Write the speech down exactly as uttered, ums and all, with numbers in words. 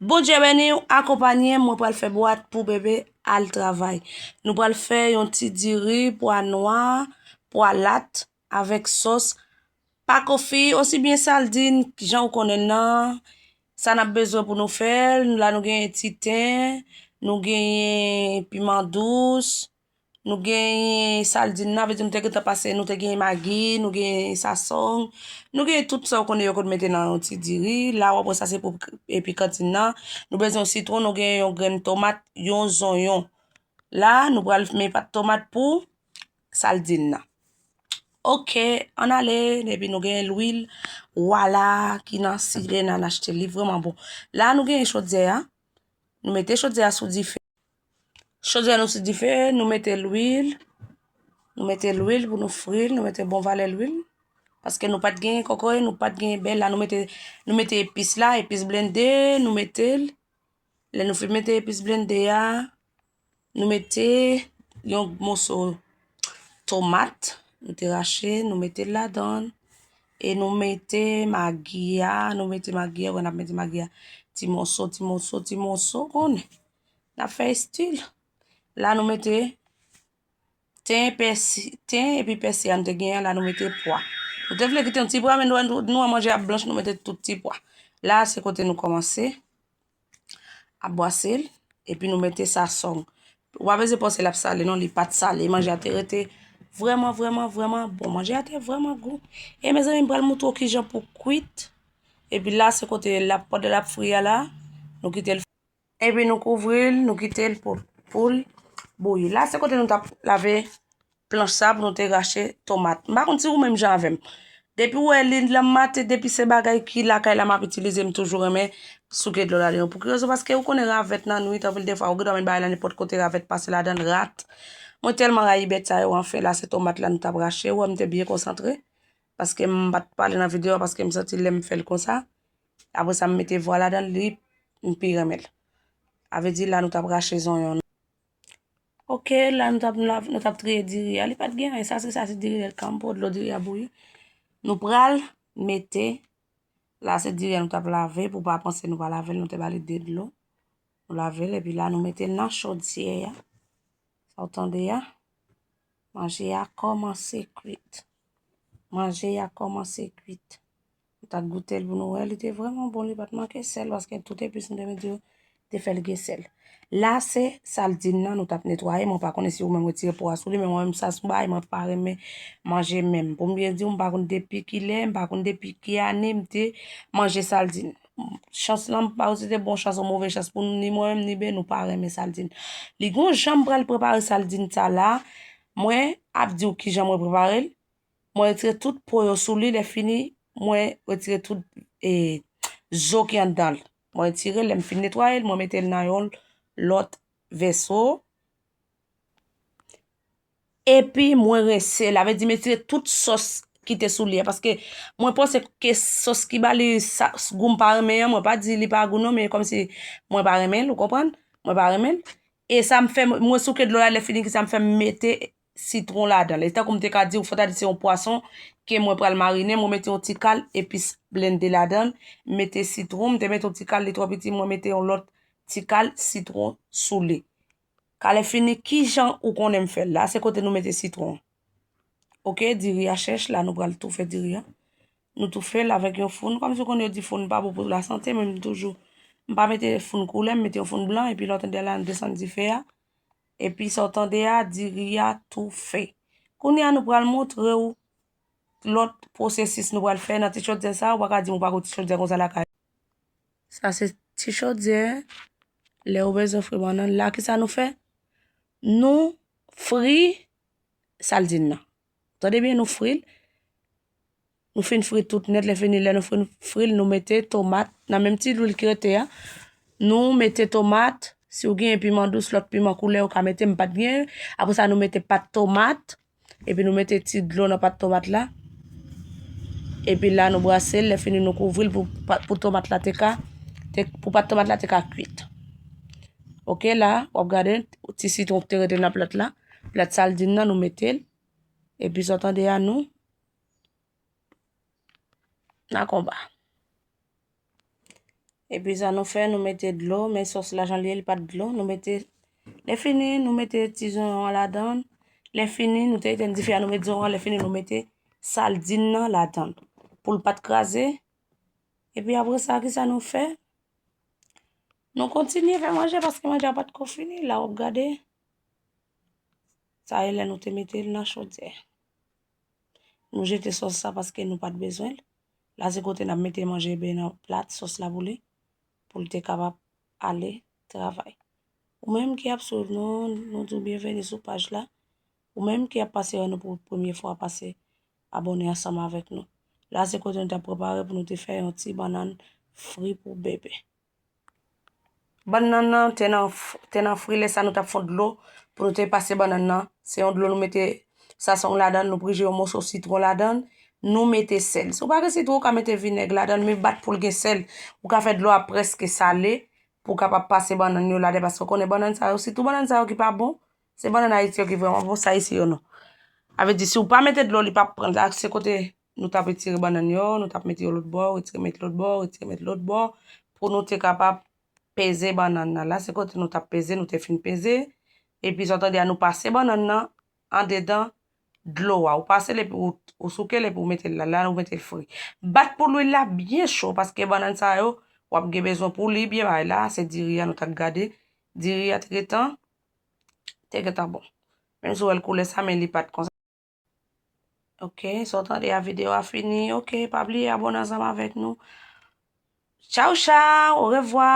Bondye beni w, akonpanye m, mwen pral fè bwat pou bebe al travay. Nou pral fè yon ti diri, pwa nwa, pwa lat, avèk sòs. Pa konfi, osi byen saldin, jan w konnen l nan. Sa n ap bezwen pou nou fè l, la nou genyen ti ten, nou genyen piman dous, nou genyen saldin nan, vle di nou te gentan pase, nou te genyen magi, nou genyen sasong, nou genyen tout sa w konnen yo konn mete nan yon ti diri. La w ap wè sa se pou epi kantin nan. Nou bezwen yon sitwon, nou genyen yon grenn tomat, yon zonyon. La nou pral men pat tomat pou saldin nan. Oke, ann ale, epi nou genyen lwil, wala, ki nan sirèn, ann achte li, vrèman bon. La nou genyen chodyè a, nou mete chodyè a sou dife. Chodyè nou sou dife, nou mete lwil, nou mete lwil pou nou fri l, nou mete bon valè lwil. Paske nou pa t genyen kòkòy, nou pa t genyen bèl la, nou mete, nou mete epis la, epis blende, nou mete l. Lè nou fin mete epis blende a, nou mete yon moso tomat, nou te rache, nou mete l ladan l. E nou mete magi a, nou mete magi a, wè n ap mete magi a. Ti moso, ti moso, ti moso, konnen. N ap fè estil. La nou mete ten, pèsi, ten epi pèsi a nou te genyen an, la nou mete pwa. Nou te vle kite yon ti pwa, men nou, nou, nou wè manje a blanch, nou mete tout ti pwa. La se kote nou kòmanse ap bwase l, epi nou mete sasong. Ou pa bezwen panse l ap sale, non, li pa t sale. Manje a te rete vrèman, vrèman, vrèman bon. Manje a te vrèman gou. E mezanmi, m pral moutre w kijan pou kwit. Epi la, se kote l ap, pandan l ap fri a la, nou kite l. Epi nou kouvri l, nou kite l pou, pou l bouyi. La, se kote nou t ap lave planch sa pou nou te rache tomat. M pa konn si ou menm jan avè m. Depi w wè li, l ap mate, depi se bagay ki lakay la m ap itilize, m toujou renmen souke dlo ladan yo. Pou ki rezon? Paske ou konnen ravèt nan nwit, anpil de fwa, ou gen dwa met bagay la nenpòt kote, ravèt pase ladan l, rat. Mwen tèlman rayi bèt sa yo, anfen, la se tomat la nou t ap rache, ou wè m te byen konsantre. Paske m pa t pale nan videyo a, paske m santi lè m fè l konsa, apre sa m mete vwa ladan l, li, m pi renmen l. A vle di la nou t ap rache zonyon. Oke, la nou t ap, nou t ap triye diri a. Li pa t gen anyen, sa se, sa se diri lèt kanpo, dlo diri a bouyi. Nou pral mete, la se diri a nou t ap lave, pou pa panse nou pa lave l, nou te ba li de dlo. Nou lave l, epi la nou mete l nan chodyè a. Sa w tande a? Manje a kòmanse kwit. Manje a kòmanse kwit. Nou ta goute l pou nou wè, li te vrèman bon, li pa t manke sèl, paske tout epis nou te mete yo te fè l gen sèl. La se saldin nan nou t ap netwaye, mwen pa konnen si ou menm retire po a sou li, men mwen menm sa se yon bagay mwen pa renmen manje menm. Pou m byen di w, m pa konn depi kilè, m pa konn depi ki ane m te manje saldin. Chans lan, m pa swete bon chans ou move chans pou nou, ni mwen menm, ni Ben, nou pa renmen saldin. Li gon jan m pral prepare saldin sa la, mwen ap di w kijan mwen prepare l. Mwen retire tout po yo sou li, lè fini, mwen retire tout, e, zo ki anndan l. Mwen retire l, lè m fin netwaye l, mwen mete l nan yon lòt vèso. Epi mwen rense l, sa vle di m retire tout sòs ki te sou li a, paske mwen panse ke sòs ki ba li sa, gou m pa renmen an, mwen pa di li pa gou non, men kòmsi mwen pa renmen l, ou konprann? Mwen pa renmen l. E sa m fè, mwen souke dlo la, lè fini ki sa m fè, m mete sitwon ladan l. E tankou m te ka di w, fò ta di se yon pwason ke mwen pral marinen, mwen mete yon ti kal epis blende ladan l, m mete sitwon, m te mete yon ti kal, li twò piti, mwen mete yon lòt ti kal sitwon sou li. Ka lè fini, kijan ou konnen m fè l la? Se kote nou mete sitwon. Oke, diri a chèch, la nou pral toufe diri a. Nou toufe l avèk yon foun, kòmsi w konnen yo di foun pa bon pou lasante, men m toujou, m pa mete foun koulè, m mete yon foun blan, epi lè w tande la, nou desann dife a. Epi sa w tande a, diri a toufe. Kounye a, nou pral montre w lòt pwosesis nou pral fè nan ti chodyè sa, ou pa ka di m ou pa gon ti chodyè konsa lakay. Sa se ti chodyè, lè ou bezwen fri bannann, la kisa nou fè? Nou fri saldin nan. Tande byen, nou fri l. Nou fin fri tout nèt, lè fini, lè nou fin fri l, nou mete tomat nan menm ti lwil ki rete a. Nou mete tomat, si w gen piman dous, lòt piman koulè, ou ka mete, m pa t gen. Apre sa, nou mete pat tomat, epi nou mete ti dlo nan pat tomat la. Epi la, nou brase l, lè fini, nou kouvri l pou, pa- pou tomat la te ka, te- pou pat tomat la te ka kwit. Oke, la, w ap gade, ti sitwon ki te rete nan plat la, plat saldin nan, nou mete l. Epi sa w tande a, nou, nan konba. Epi sa nou fè, nou mete dlo, men sòs la jan li ye, li pa t dlo. Nou mete, lè fini, nou mete ti zonyon an ladan. Lè fini, nou te etenn dife a, nou met zonyon an, lè fini, nou mete saldin nan ladan. Pou l pa t kraze. Epi apre sa, kisa nou fè? Nou kontinye fè manje paske manje a pa t ko fini. La w ap gade. Sa e lè nou te mete l nan chodyè. Nou jete sòs sa paske nou pa t bezwen l. La se kote n ap mete manje ben nan plat, sòs la boule, pou l te kapab ale travay. Ou menm ki ap swiv nou, nou di w byenveni sou paj la. Ou menm ki ap pase wè nou pou premye fwa, pase abòne ansanm avèk nou. La se kote nou t ap prepare pou nou te fè yon ti bannann fri pou bebe. Bannann nan te nan, te nan fri, lè sa nou t ap fon dlo pou nou te pase bannann nan. Se yon dlo nou mete sasong ladan, nou prije yon moso sitwon ladan, nou mete sèl. Si w pa gen sitwon, ou ka mete vinèg ladan, men bat pou l gen sèl. Ou ka fè dlo a prèske sale pou w kapab pase bannann yo ladan, paske w konnen bannann sa yo, sitou bannann sa yo ki pa bon, se bannann Ayiti yo ki vrèman bon, sa isi yo non. A vle di, si w pa mete dlo, li p ap pran. La se kote nou t ap retire bannann yo, nou t ap mete yo lòt bò, retire, mete lòt bò, retire, mete lòt bò, pou nou te kapab peze bannann nan. La se kote nou t ap peze, nou te fin peze. Epi sa w tande a, nou pase bannann nan andedan dlo a. Ou pase l epi ou, ou souke l epi ou mete l la, la ou mete l fri. Bat pou lwil la byen cho, paske bannann sa yo, w ap gen bezwen pou li byen bay la, se diri a nou t ap gade. Diri a te gentan, te gentan bon. Menm si w wè l koulè sa, men li pa t konsa. Ok, sa w tande a, videyo a fini. Ok, pa bliye abòne ansanm avèk nou. Tchaw, tchaw, orevwa.